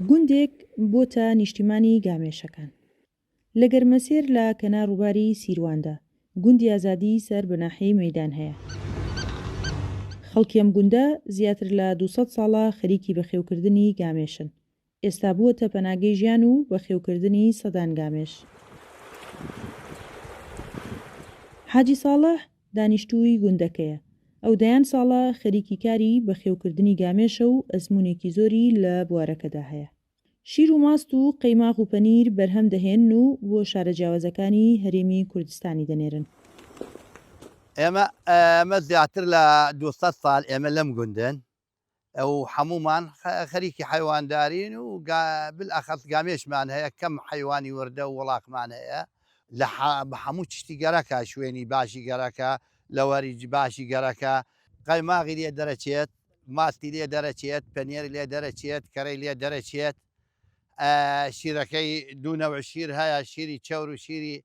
گوندێک بۆتە نیشتیمانی گامێشەکان. لە گەرمەسێر لە کەنار ڕووباری سیرواندا، گوندی ئازادی سەر بە ناحیەی مەیدان هەیە. خەڵکی ئەم گوندە زیاتر لە 200 ساڵە خەریکی بەخێوکردنی گامێشن. ئێستا بووەتە پەناگەی ژیان و بەخێوکردنی سەدان گامێش. حاجی ساڵح دانیشتووی گوندەکەیە. ئەو دەیان ساڵە خەریکی کاری بەخێوکردنی گامێشە و ئەزموونێکی زۆری لە بوارەکەدا هەیە. شیر و ماست و قەیماغ و پەنیر بەرهەم دەهێنن و بۆ شارە جیاوازەکانی هەرێمی کوردستانی دەنێرن. ئێمە ئێمە زیاتر لە 200 سال ئێمە لەم گوندن ئەو حەموومان خەریکی حەیواندارین و بالئەخەس گامێشمان هەیە کەم حەیوانی وردە و وڵاخمان هەیە لە بە حەموو چشتی گەرەکە شوێنی باشی گەرەکە لەوەری باشی گەرەکە قەیماغی لێ دەرەچێت ماستی لێ دەرەچێت پەنێری لێ دەرەچێت کەرەی لێ دەرەچێت شیرەکەی دوو نەوع شیر هەیە شیری چەور و شیری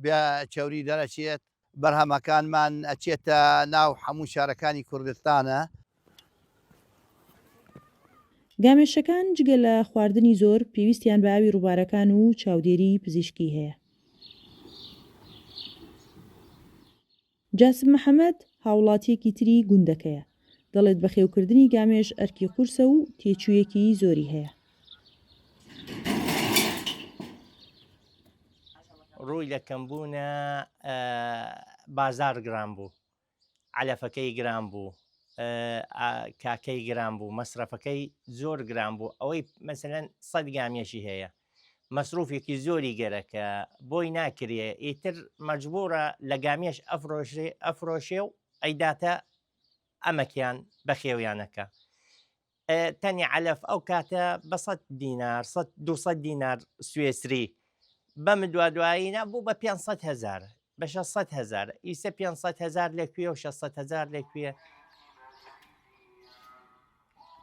بێ چەوری دەرەچێت بەرهەمەکانمان ئەچێتە ناو حەموو شارەکانی کوردستانە. گامێشەکان جگە لە خواردنی زۆر پێویستیان بە ئاوی ڕووبارەکان و چاودێریی پزیشکی هەیە. جاسم محەمەد، هاوڵاتییەکی تری گوندەکەیە، دەڵێت بەخێوکردنی گامێش ئەرکی قورسە و تێچوویەکی زۆری هەیە. ڕووی لە کەمبوونە بازار گران بوو عەلەفەکەی گران بوو کاکەی گران بوو مەسرەفەکەی زۆر گران بوو ئەوەی مەسەلەن سەد گامیەشی هەیە مەسروفێکی زۆری گەرەکە بۆی ناکرێ ئیتر مەجبورە لە گامیەش ئەفرۆشێ ئەفرۆشێ و ئەیداتە ئەمەکیان بەخێویانەکە تەنی عەلەف ئەو کاتە بە 100 دینار 200 دینار سوێسری بەم دوادوایینا بوو بە 500 هزار بە 600 هزار ئیسە 500 هزار لەکوێ و 600 هزار لەکوێ.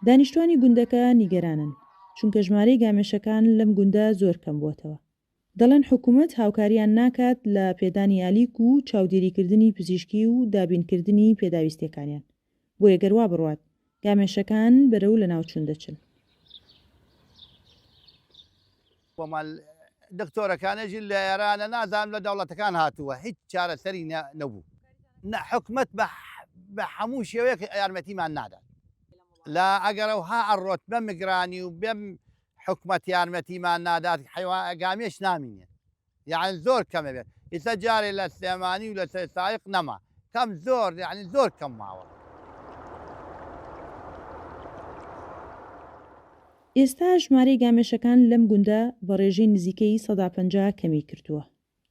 دانیشتوانی گوندەکە نیگەرانن، چونکە ژمارەی گامێشەکان لەم گوندە زۆر کەمبووەتەوە. دەڵێن حکومەت هاوکاریان ناکات لە پێدانی ئالیک و چاودێریکردنی پزیشکی و دابینکردنی پێداویستیەکانیان، بۆیە گەر وا بڕوات گامێشەکان بەرەو لەناوچوون دەچن. خۆمان دکتۆرەکانێژی لە ئێرانە نازانم لە دەوڵەتەکان هاتووە هیچ چارەسەری نەبوو نە حکومەت بە هەموو شێوەیەک یارمەتیمان نادات لە ئەگەرەوە ها ئەڕۆت بە مگرانی و بێم حکومەت یارمەتیمان نادات حەیوان گامێش نامینێت یەعنی زۆر کەمە بێت ئیستا جارێ لە سلێمانی و لە سایق نەما کەم زۆر یەعنی زۆر کەم ماوە. ئێستا ژمارەی گامێشەکان لەم گوندە بە ڕێژەی نزیکەی 50% کەمی کردووە.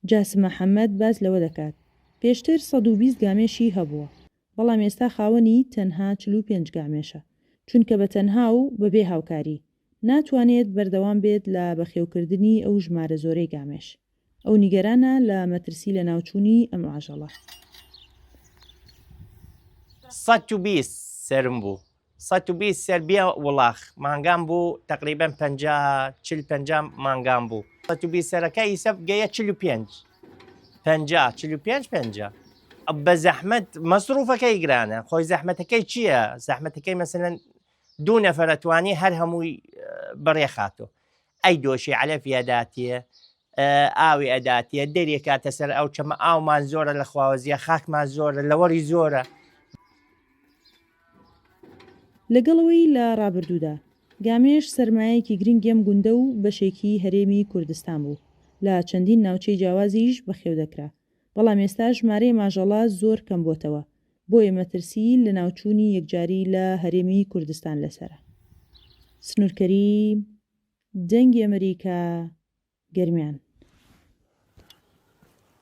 جاسم محەمەد باس لەوە دەکات، پێشتر 120 گامێشی هەبووە، بەڵام ئێستا خاوەنی تەنها 45 گامێشە، چونکە بە تەنها و بەبێ هاوکاری، ناتوانێت بەردەوام بێت لە بەخێوکردنی ئەو ژمارە زۆرەی گامێش. ئەو نیگەرانە لە مەترسی لەناوچوونی ئەم ئاژەڵە. 120 سەرم بوو 120 سەر بێ وڵاخ مانگان بوو تقریبا 50 40 50 مانگان بوو 120 سەرەکە ئیسە گەیە 45 50 45 50 بە زەحمەت مەسروفەکەی گرانە خۆی زەحمەتەکەی چییە زەحمەتەکەی مەسەلەن دوو نەفەرە توانی هەر هەمووی بەڕێخاتۆ ئەی دۆشی عەلەفی ئەداتێ ئاوی ئەداتێ دەرێکاتە سەر ئەو چەمە ئاومان زۆرە لە خواوەزیە خاکمان زۆرە لەوەڕی زۆرە. لەگەڵ ئەوەی لە ڕابردوودا گامێش سەرمایەیەکی گرنگی ئەم گوندە و بەشێکی هەرێمی کوردستان بوو، لە چەندین ناوچەی جیاوازیش بەخێو دەکرا، بەڵام ئێستا ژمارەی ماژەڵە زۆر کەمبۆتەوە، بۆیە مەترسیی لەناوچوونی یەکجاری لە هەرێمی کوردستان لەسەرە. سنوور کەریم، دەنگی ئەمریکا، گەرمیان.